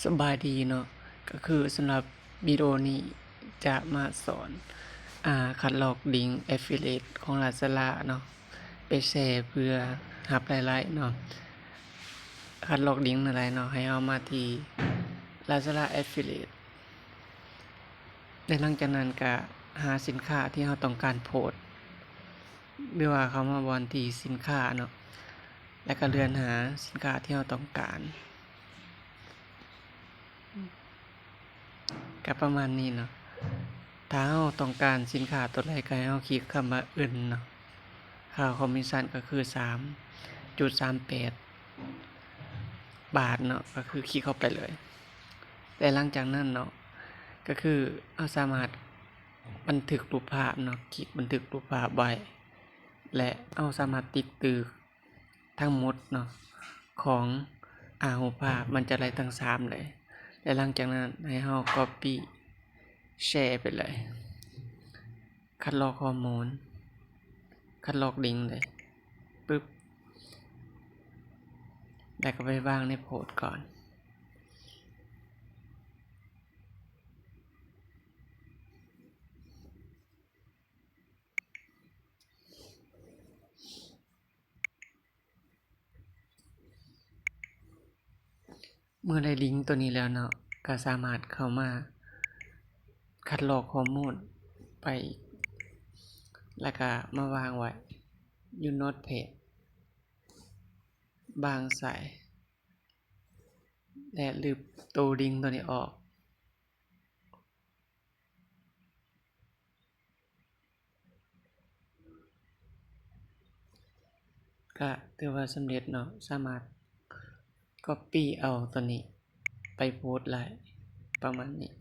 ສະບາຍດີເນາະ ກໍຄືສຳລັບວິດີໂອນີ້ຈະມາສອນ ອາ ຄັດລອກລິງ affiliate ຂອງ Lazada ເນາະ ໄປແຊເພື່ອຮັບລາຍໄດ້ເນາະ. ຄັດລອກລິງແນວໃດເນາະ ໃຫ້ເຮົາມາທີ່ Lazada affiliate ແລະ ຫຼັງຈາກນັ້ນກະຫາສິນຄ້າທີ່ເຮົາຕ້ອງການໂພສ ຫຼືວ່າເຂົ້າມາບ່ອນທີ່ສິນຄ້າເນາະ ແລ້ວກໍເລື່ອນຫາສິນຄ້າທີ່ເຮົາຕ້ອງການ ກໍປະມານນີ້ເນາະ. ຖ້າເຮົາຕ້ອງການສິນຄ້າຕົວໃດ ກໍໃຫ້ເຮົາຄລິກຄຳວ່າ Earn ເນາະ. ຄ່າຄອມມິດຊັນກໍຄືສາມຈຸດສາມແປດບາດເນາະ ກໍຄືຄລິກເຂົ້າໄປເລີຍ. ແລະ ຫຼັງຈາກນັ້ນເນາະ ກໍຄືເຮົາສາມາດບັນທຶກຮູບພາບເນາະ ຄລິກບັນທຶກຮູບພາບໄວ້ ແລະ ເຮົາສາມາດຕິດຖືກທັງໝົດເນາະ ຂອງ ອາ ຮູບພາບ ມັນຈະໄດ້ທັງສາມເລີຍ. ແລະ ຫຼັງຈາກນັ້ນໃຫ້ເຮົາ copy share ໄປເລີຍ ຄັດລອກຂໍ້ມູນ ຄັດລອກລິງເລີຍ ປຶບ ແລ້ວກໍໄປວາງໃນໂພສກ່ອນ. ເມື່ອໄດ້ລິງໂຕນີ້ແລ້ວເນາະ ກໍສາມາດເຂົ້າມາຄັດລອກຂໍ້ມູນໄປ ແລ້ວກໍມາວາງໄວ້ຢູ່ Notepad ບາງໃສ່ ແລະ ລຶບໂຕລິງໂຕນີ້ອອກ. ກະຖືວ່າສຳເລັດເນາະ ສາມາດ copy ເອົາຕົວນີ້ໄປໂພສໄດ້ ປະມານນີ້.